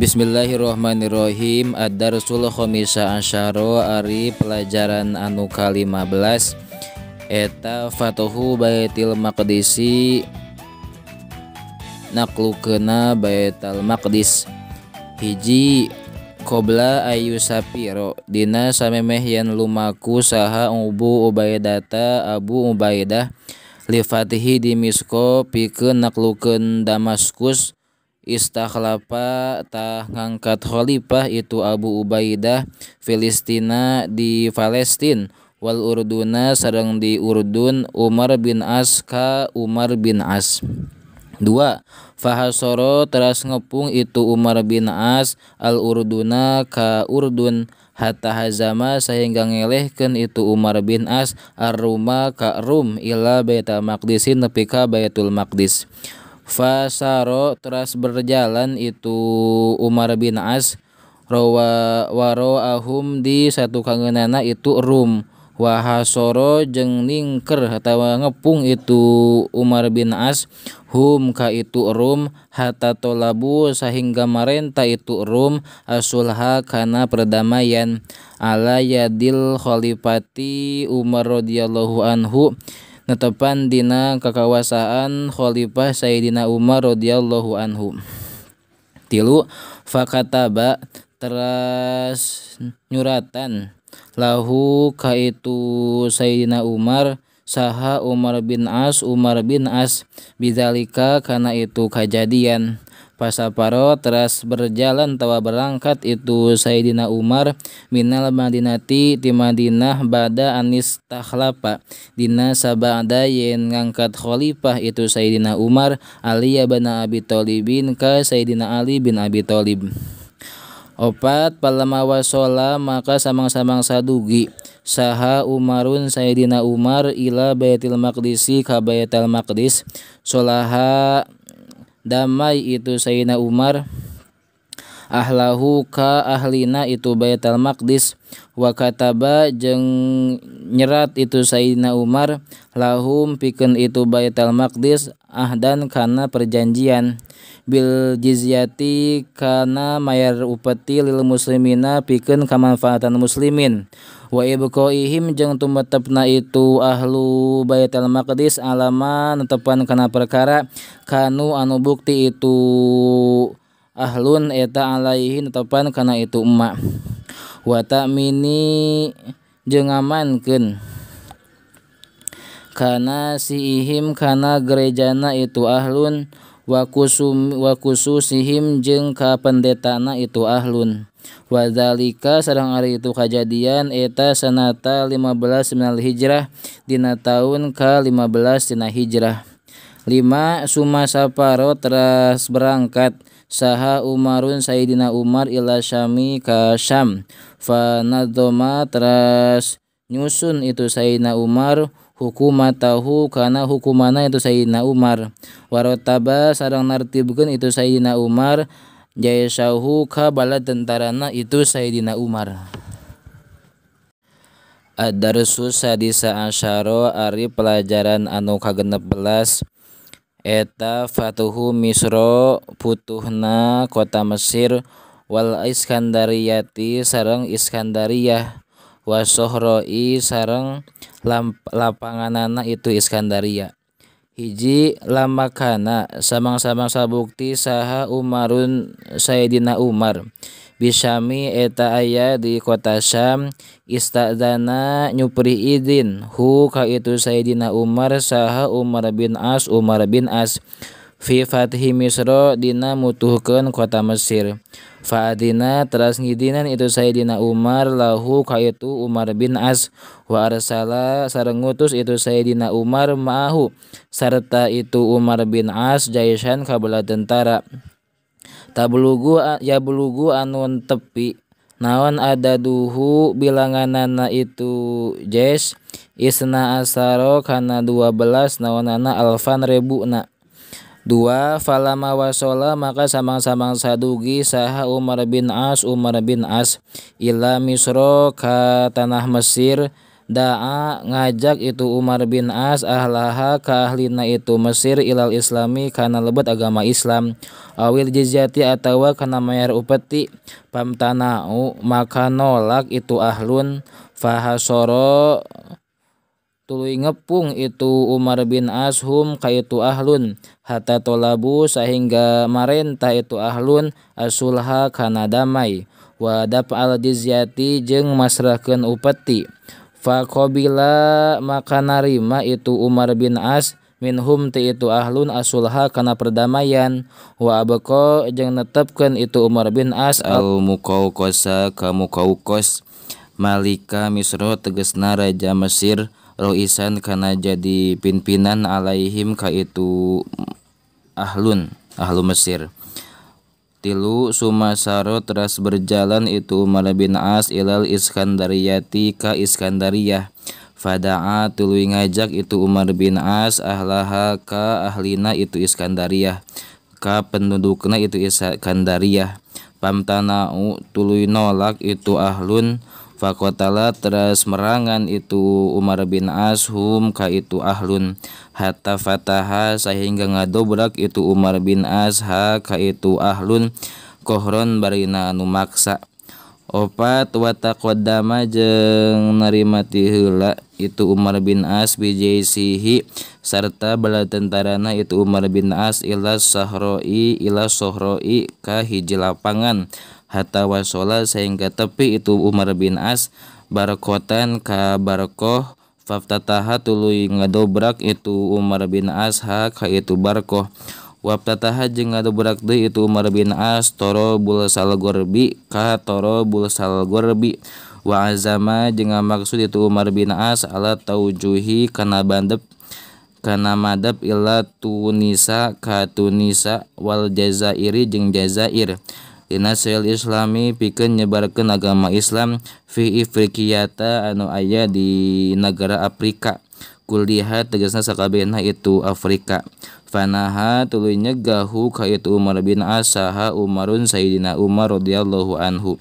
Bismillahirrahmanirrahim. Ad-darsul khamisa asyara ari pelajaran anu ka-15 eta Fatuhu Baitul Maqdisi naklukeuna Baitul Maqdis. Hiji qobla ayu sapiro dina samemeh yen lumaku saha Abu Ubaidata Abu Ubaidah li fatihi di Misko pikeun naklukeun Damaskus istakhlafa tah ngangkat khalifah itu Abu Ubaidah Filistina di Palestin wal Urduna sareng di Urdun Umar bin As ka Umar bin As. 2. Fahasoro teras ngepung itu Umar bin As al Urduna ka Urdun hatta hazama sehingga ngelehkeun itu Umar bin As ar-Ruma ka Rum ila Baitul Maqdisin nepi ka Baitul Maqdis. Fasaro teras berjalan itu Umar bin As rawa waroahum di satu kangeunana itu Rum wahasoro jeung ningker atawa ngepung itu Umar bin As hum ka itu Rum hatta tolabu sehingga marenta itu Rum asulha kana perdamaian ala yadil khalifati Umar radhiyallahu anhu netepan dina kakawasaan khalifah Sayyidina Umar radhiyallahu anhu. 3. Fakataba teras nyuratan lahu ka itu Sayyidina Umar saha Umar bin As bidzalika kana itu kajadian. Pasaparo teras berjalan tawa berangkat itu Sayyidina Umar minal Madinati ti Madinah bada anis takhlafa dina sabada yen ngangkat khalifah itu Sayyidina Umar Ali bin Abi Thalibin ka Sayyidina Ali bin Abi Thalib. 4. Palama wasola maka samang-samang sadugi saha Umarun Sayyidina Umar ila Baitul Maqdisi ka Baitul Maqdis solaha damai itu Sayyidina Umar ahlahu ka ahlina itu Baitul Maqdis wa kataba jeung nyerat itu Sayyidina Umar lahum pikeun itu Baitul Maqdis ahdan kana perjanjian bil jizyati kana mayar upeti lil muslimina pikeun kamanfaatan muslimin wa ibqaihim jeung tumetepna itu ahlu Baitul Maqdis alama netepan kana perkara kanu anu bukti itu ahlun eta alaihi netepan kana itu emak wa ta'mini jeung ngamankeun kana siihim kana gerejana itu ahlun wa kususihim jeung ka pendetana itu ahlun. Wadzalika sareng ari itu kajadian eta sanata 15 minal hijrah dina taun ka-15 dina hijrah. 5. Suma saparo teras berangkat saha Umarun Sayyidina Umar ila Syami ka Syam fa nadzama teras nyusun itu Sayyidina Umar hukumatahu kana hukumana itu Sayyidina Umar warotaba sareng nartibkeun itu Sayyidina Umar jaisahu ka bala tentarana itu Sayyidina Umar. Ad-darsu sadisa asyara ari pelajaran anu ka-16 eta Fatuhu Misro putuhna kota Mesir wal Iskandariyati sareng Iskandariyah wa sohroi sareng lapanganana itu Iskandaria. 1. Lamakana samang-samang sabukti saha Umarun Sayyidina Umar bisyami eta aya di kota Syam istadzana nyupri izin hu ka itu Sayyidina Umar saha Umar bin As fi fathi Misra dina mutuhkeun kota Mesir. Fa'adina teras ngidinan itu Sayyidina Umar lahu ka itu Umar bin As wa arsala sareng ngutus itu Sayyidina Umar ma'ahu sarta itu Umar bin As jaisan ka bala tentara tablugu ya bulugu anu tepi naon adaduhu bilanganana itu jais isna asaro kana 12 naonana alfan rebuna. 2. Falama wasola maka samang-samang sadugi saha Umar bin As ila Misro ka tanah Mesir Da'a ngajak itu Umar bin As ahlaha ka ahlina itu Mesir ilal islami kana lebet agama Islam awil jizyati atawa kana mayar upeti pamtana'u maka nolak itu ahlun fahasoro tuluy ngepung itu Umar bin As hum ka itu ahlun hatta tolabu sahingga marentah itu ahlun asulha kana damai wa daf'al jizyati jeung masrahkeun upeti faqabila maka narima itu Umar bin As minhum ti itu ahlun asulha kana perdamaian wa abqa jeung netepkeun itu Umar bin As al muqawqasa ka muqawqas malika Misra tegasna raja Mesir roisan kana jadi pimpinan alaihim ka itu ahlun ahlu Mesir. 3 sumasaro teras berjalan itu Umar bin As ilal Iskandariyati ka Iskandariyah fada'a tuluy ngajak itu Umar bin As ahlaha ka ahlina itu Iskandariyah ka pendudukna itu Iskandariyah pamtana'u tuluy nolak itu ahlun faqatala teras merangan itu Umar bin As hum ka itu ahlun hatta fataha sehingga ngadobrak itu Umar bin As ha ka itu ahlun kohron barina anu maksa. 4 wa taqaddama jeung narima ti heula itu Umar bin As bijaisihi sarta bala tentarana itu Umar bin As ila sahroi ila sohroi ka hiji lapangan hatta wasola sehingga tepi itu Umar bin As barkotan ka barkoh faftataha tuluy ngadobrak itu Umar bin As ha ka itu barkoh waftataha jeung ngadobrak deui itu Umar bin As toro bulsal gorbi ka toro bulsal gorbi wa azama jeung maksud itu Umar bin As ala taujuhi kana bandep kana madep ila Tunisa ka Tunisa wal Jazairi jeung Jazair Linasril Islami pikeun nyebarkeun agama Islam fi Ifriqiyata anu aya di negara Afrika kuliha tegasna sakabehna itu Afrika fanaha tuluy nyegahu ka itu Umar bin As saha Umarun Sayyidina Umar radhiyallahu anhu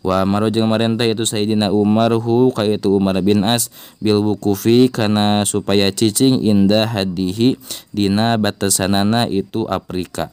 wa amaro jeung marentah itu Sayyidina Umar hu ka itu Umar bin As bil wukufi kana supaya cicing indah hadihi dina batasanana itu Afrika.